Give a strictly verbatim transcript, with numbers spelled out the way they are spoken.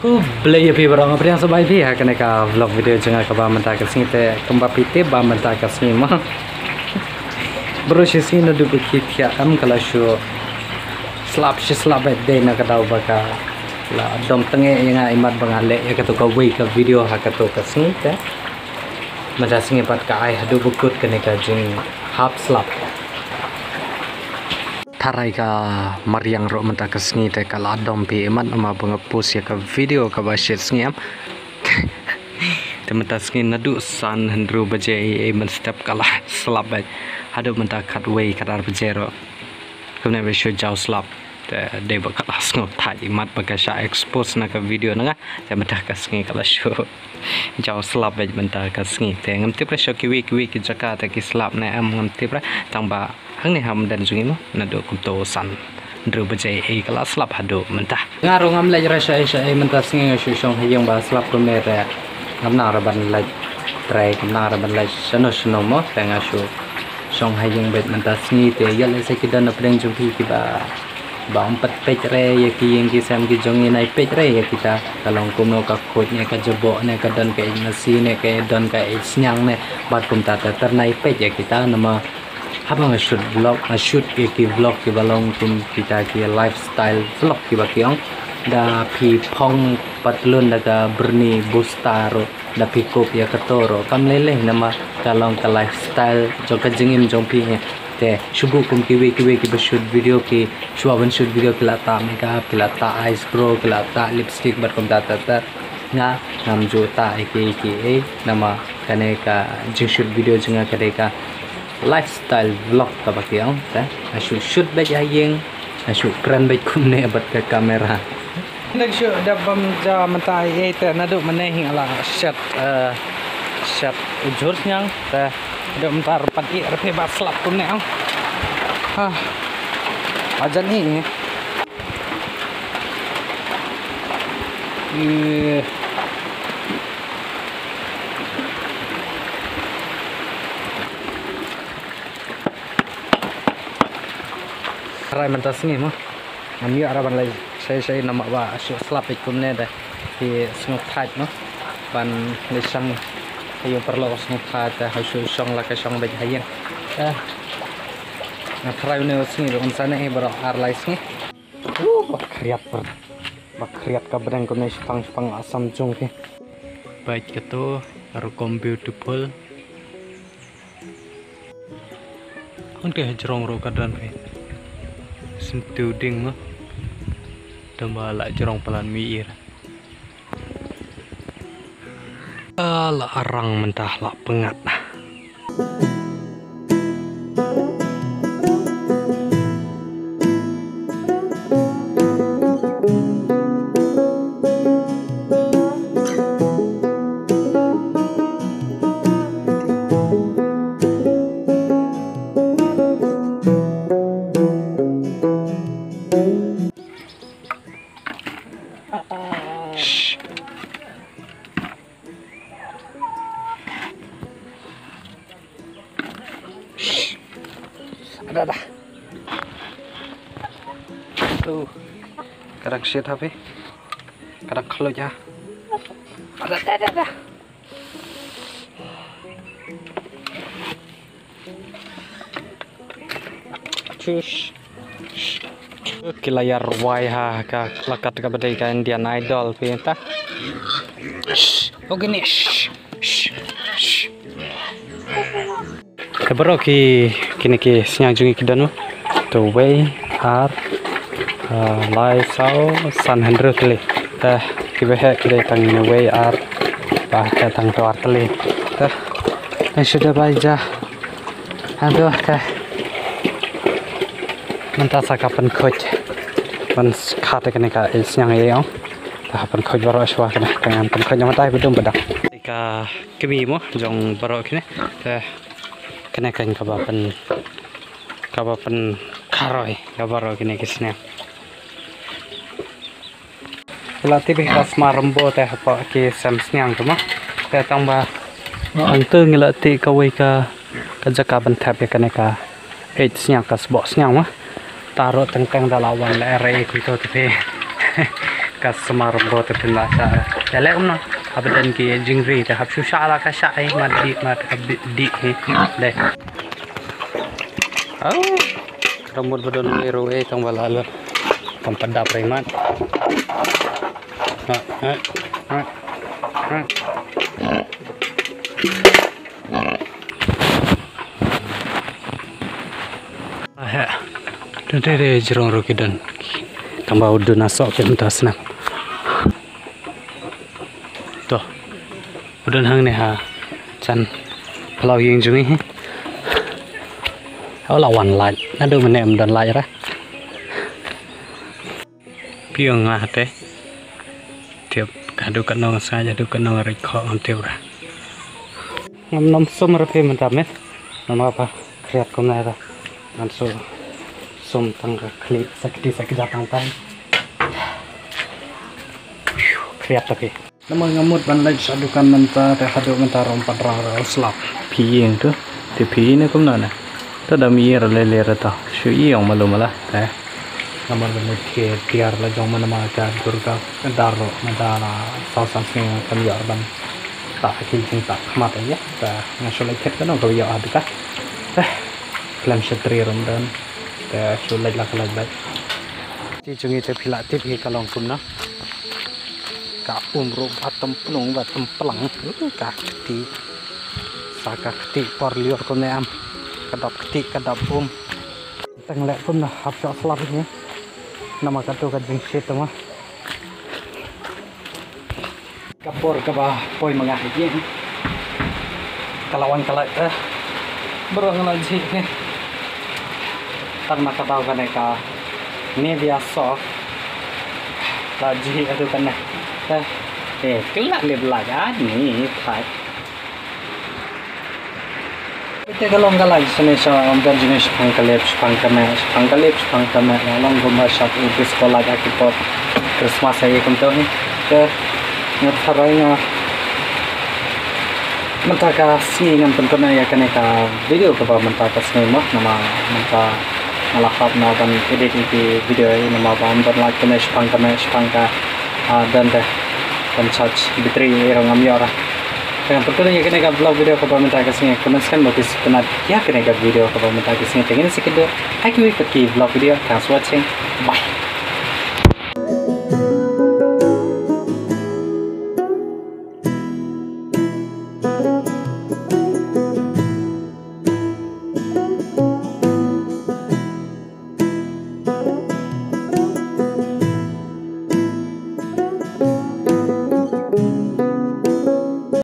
Khublei ïa phi baroh, nga pdiang sngewbha ïa phi ha kane ka vlog video jong nga kaba mynta ka sngi. Te kumba phi tip ba mynta ka sngi mo, baroh shi sngi naduh ba ki thiah em ka la shu slap shi slap beit, dei na ka daw ba ka la dom tang ïa nga imat ba nga leh ïa kato kawei ka video ha kato ka sngi. Te mynta sngi pat ka ai haduh ba kut kane ka jinghap slap. Tharai ka mariang ruh mynta ka sngi te ka la dom phi imat namar ba nga post ïa ka video kaba shit sngi em. Te mynta sngi naduh san hynriew baje ei ei mynstep ka la slap beit haduh mynta khatwei khatar baje ruh. Kumne ba shu jaw slap. Te dei ba ka la sngewthait imat ba ka shah expose na ka video na nga. Te mynta ka sngi ka la shu jaw slap beit mynta ka sngi. Te ngam tip re sha kiwei kiwei ki jaka te ki slap ne em, ngam tip re. Tang ba hangne ha Umden jong ngi mo, naduh kumto san hynriew baje ei ka la slap haduh mynta. Nga ruh ngam leit re shaei shaei mynta sngi, nga shu shong ha ïing ba slap kumne te ngam nang re ban leit trei, ngam nang re ban leit shano shano mo, te nga shu shong ha ïing beit mynta sngi. Te ïa lehse ki don na pdeng jong phi kiba, ba ym pat peit re ïa ki ïing ki sem ki jong ngi, nai peit re ïa kita. Ka long kumno, ka khuid ne ka jaboh ne ka don ka eit masi ne ka don ka eit sniang ne, bad kumta ter ter, nai peit ïa kita namar haba nga shoot vlog, nga shoot ïa ki vlog kiba long kum kita ki lifestyle vlog kiba ki ong. Da phi phong patlun da ka byrni busta ruh, da phi kup ïa kato ruh kam lei lei namar ka long ka lifestyle jong ka jingim jong phi hi. Te shu buh kum kiwei kiwei kiba shoot video ki, shuwa ban shoot video ki la tah makeup, ki la tah eyebrow, ki la tah lipstick bad kumta ter ter. Nga ngam ju tah ei ei ei namar kane ka jingshoot video jong nga ka dei ka lifestyle vlog kaba ki ong. Te nga shu shoot beit ha ïing, nga shu kren beit kumne bad ka camera. Nga shu dep bam ja mynta ei ei te naduh mynne hi nga la shet, eh, shet ujhur sniang te naduh mynta ruh pat ïeh ruh phi ba slap kumne ong. Ha. Ajan i. Ih. Tharai mynta sngi mo, ngam ïoh re ban leit shaei shaei namar ba shu slap beit kumne te ki sngewthait mo. Ban leit shong ha ïing paralok sngewthait te ha shu shong la ka shong beit ha ïing. Eh. Nga tharai une u sngi ruh un sa ne baroh ar lai sngi. Uh, ba khriat per. Ba khriat ka bneng kumne, shipang shipang Assam jong ki. Bad kato rukom beautiful. Hun ka jrong ruh ka don phi. Sim tu ding ma. Tamba la jrong palan mi ir. Ah, la arang mynta la pyngat. Shh. Shh. Ada, ada. Tuh. Kadang shit ha phi. Kadang khluit ha. Ada, ada, ada, ada. Shush. Ki la ïa rwai ha ka lakat kaba dei ka Indian Idol phi ta. Shh. Okay ne. Shh. Shh. Shh. Te baroh ki, kine ki sniang jong ngi ki don mo. To wei ar, ah, lai, saw, san, hynriew tylli. Te kiba heh ki dei tang ne wei ar, ba heh tang to ar tylli. Te ngan shu da bai ja. Haduh te mynta sa ka pynkhuid. Ban kha te kane ka, eh, sniang ïa ong. Te ha pynkhuid baroh shuwa kane. Te ngan pynkhuid na mynta ba dum ba dang. Ka kmie mo jong baroh kine. Te kane kan kaba pyn, kaba pynkharoi ka baroh kine ki sniang. Ngi la tip hi ka Sma Rymbo te hapoh ki sem sniang te mo. Te tang ba hangtu ngi la tip kawei ka, ka jaka ban thep ïa kane ka eit sniang, ka sboh sniang mo. Ta ruh teng teng da la wan leh re kumto te phi. Ka sumar bor te pynbha sha. Te leh kumno. Haba don ki jingri te hap shu shah la ka shah hi, mat dih mat ka bi-, dih hi. Dei. Au. Ka mut ba don ei ruh ei tang ba la lut. Tang pat dap ri mat. Ha, ha, ha, ha. Ah, he. Te te te jrong ruh ki don. Tang ba u duna soh ki mynta snem. To. U don hangne ha. Jan. Phyllaw ïing jong ngi hi. Ula wan light. Naduh mynne ym don light re. Phi ong nga te. Tip, haduh katno nga sngaid, haduh katno nga rit khoh ngam tip re. Ngam nym sum re phi mynta miet. Namar ba khriat kumne re. Ngan shu sum tang ka khlieh sa kti sa kjat tang tang. Khriat ta phi. Namar nga mut ban leit sha dukan mynta te haduh mynta ruh ym pat rah re u slap. Phi ïeng tu. Te phi ïeng ne kumno ne. Te da mih re lei lei re ta. Shu ïeng malu mala te. Namar ba mut ki tiar la jong ma namar ka dur ka dar ruh mynta la saw san sngi kam ïoh ban tah ki jingtah khmat ïa. Te nga shu leit khet kano ka ïoh ha dukan. Te khlem shatri ruh ym don. Te shu leit la ka leit leit. Te jong ngi te phi lah tip hi ka long kumno. Ka um ruh ba tymplung ba tymplang. Uh, ka kti. Sa ka kti por liur kumne em. Ka dap kti ka dap um. Tang leh kumno hap sha slap hi. Namar ka tu ka jingshit tama. Ka por kaba poi ma nga ha ïing. Ka la wan ka la, eh. Baroh nga la jhieh ne. Tang na ka daw kane ka Nivea soap. La jhieh atu kane. Eh, eh, ka la lip lait ani thait. Te ka long ka lait shane sha ym don jingïaid shaphang ka lip shaphang ka meh, shaphang ka lip shaphang ka meh, la long kumba shap u disco light ha ki por Christmas ha ïa kumto hi. Te nga tharai nga mynta ka sngi ngan pynkut noh ïa kane ka video kaba mynta ka sngi mo, namar mynta nga la hap noh ban edit ïa ki video hi namar ba ym don light kane shaphang ka meh shaphang ka, ah, don te ban charge battery ïa rong ngam ïoh ra. Te ngan pynkut ïa kane ka vlog video kaba mynta ka sngi, kumne shen ba phi sngewtynnat ïa kane ka video kaba mynta ka sngi. Te ngin sa ïakynduh ha kiwei pat ki vlog video. Thanks for watching. Bye.